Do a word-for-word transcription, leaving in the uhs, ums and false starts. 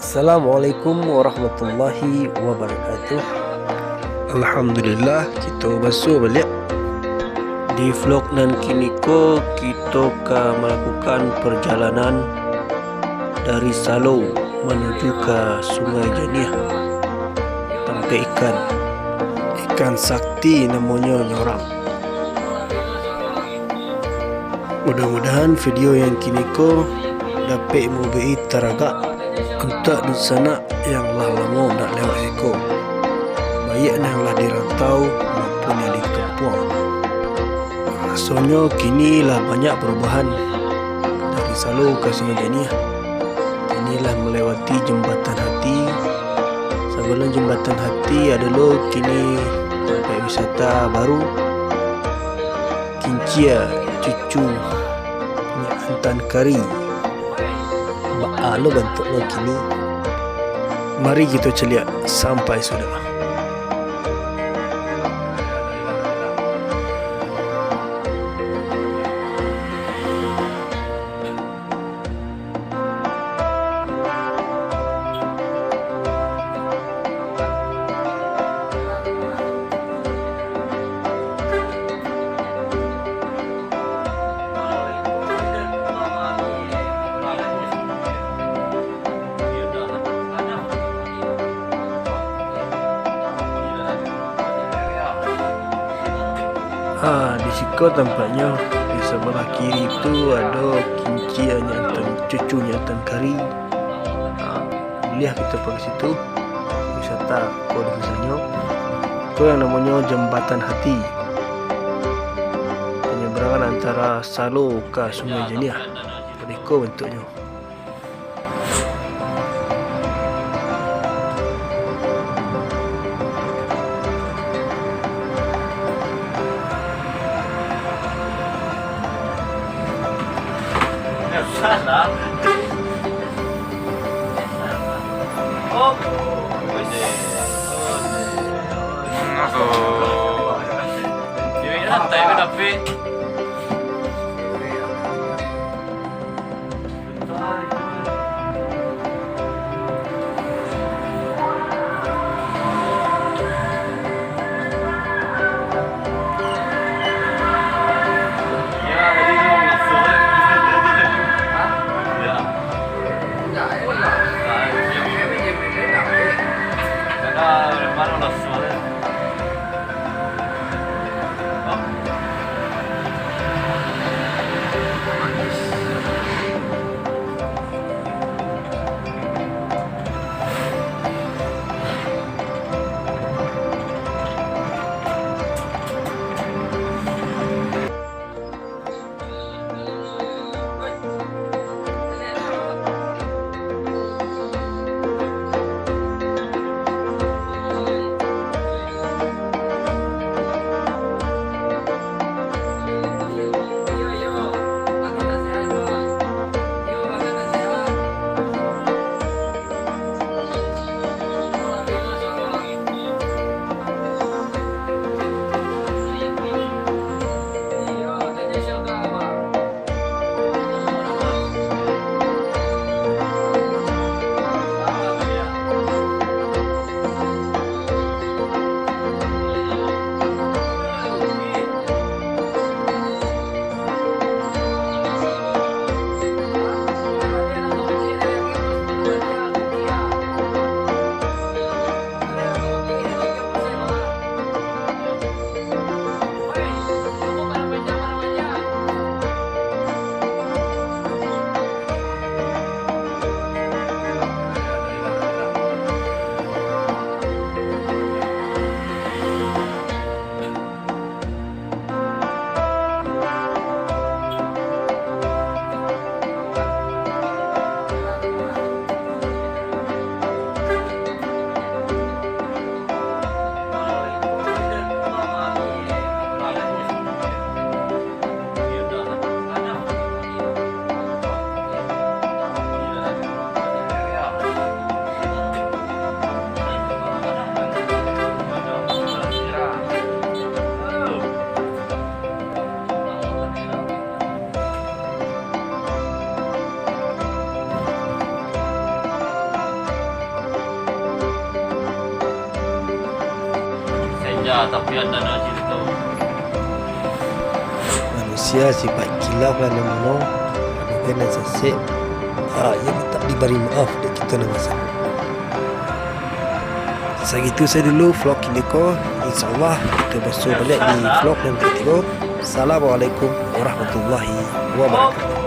Assalamualaikum warahmatullahi wabarakatuh. Alhamdulillah, kito basuo baliak. Di vlog nan kiniko, kito ka malakukan parjalanan dari Salo manuju ka Sungai Janiah, tampek ikan. Ikan sakti namonyo nyo urang. Mudah-mudahan video yang kiniko dapek maubaik taragak untuak dunsanak yang lah lamo ndak lewat siko, baiak nan lah di rantau maupun yang di kampuang. Rasonyo kini lah banyak parubahan dari Salo ka Sungai Janiah. Kini lah malewati Jambatan Hati. Sabalun Jambatan Hati ado lo kini tampek wisata baru, Kincia Cucu Nyak Antan Kari. Baa lo bantuaknyo kini? Mari kito caliak sampai sudah. Ah, di siko tampaknyo, di sabalah kiri tu ado Kincia Nyak Antan, Cucu Nyak Antan Kari. Ah, buliah kito pai ka situ, wisata ko di kisahnya. Ko yang namonyo Jambatan Hati. Penyeberangan antara Salo ka Sungai Janiah. Tadi ko bantuaknyo. Ah, tapi anda nak cerita. Manusia sifat khilaf lah nan mano, ado nan sasek, ah, yang tak dibari maaf dek kito nan basamo. Sagitu sajo dulu vlog kini ko. InsyaAllah, kito basuo baliak di vlog nan katigo. Assalamualaikum warahmatullahi wabarakatuh.